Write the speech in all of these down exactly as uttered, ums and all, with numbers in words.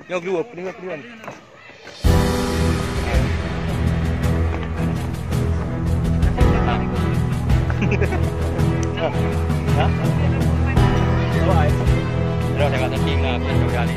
Nyoe keudua, keudua, keudua. Ha? Dua ai. Dah, dah kata ting lah, bukan dua kali.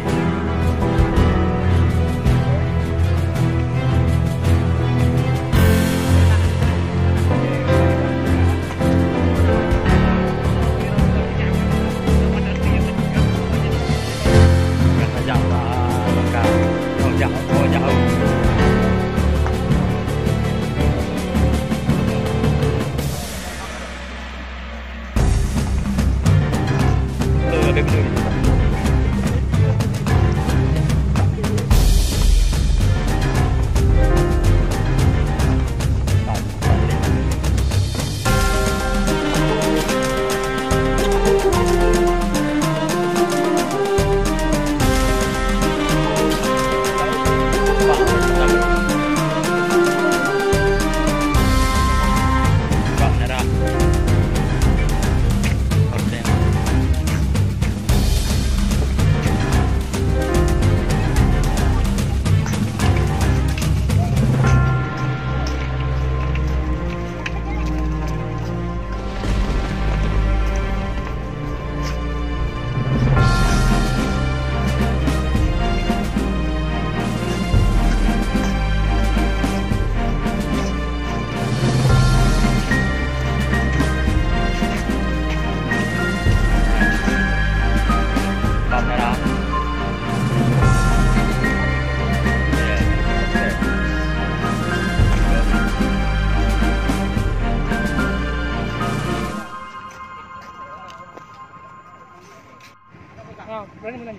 Ah, berani menang.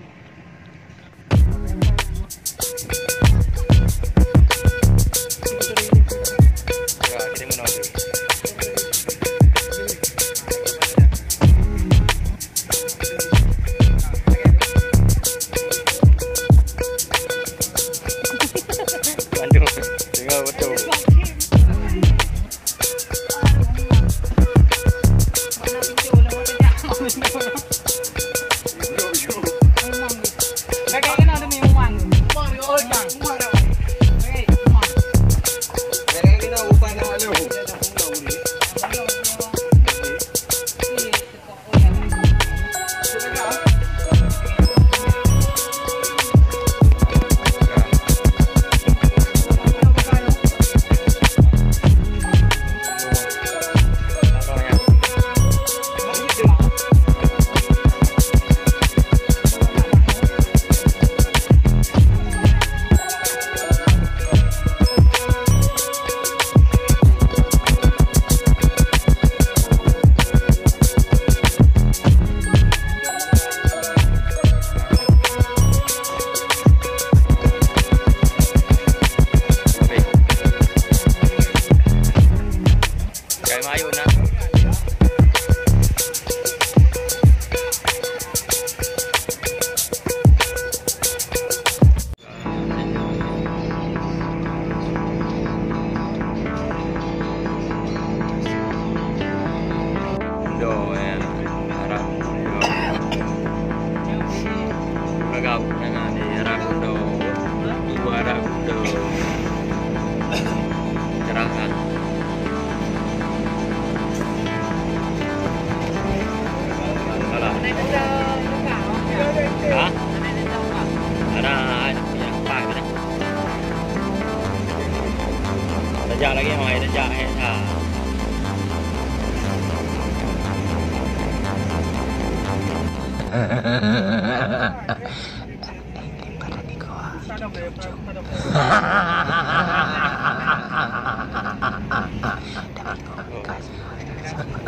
Ya, kita menang. Aduh, dengar betul. Kai mayun na. Undo, eh, harap undo. Agak dengan ni, harap undo. Ibu harap undo. Cerahkan. Alah. Ha? Ada, ada. Tajak lagi, mai tajak, eh. Ha.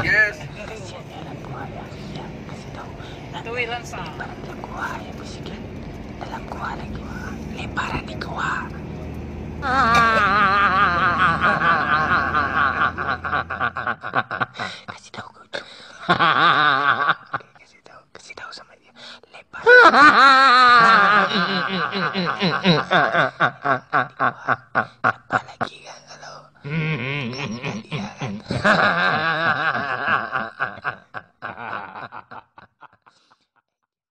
Yes. Dalam gua lagi. Lebaran di gua. Kasih tahu ke? Kasih tahu, kasih tahu sama dia. Lebaran. Apa lagi kan kalau kan, kan dia kan.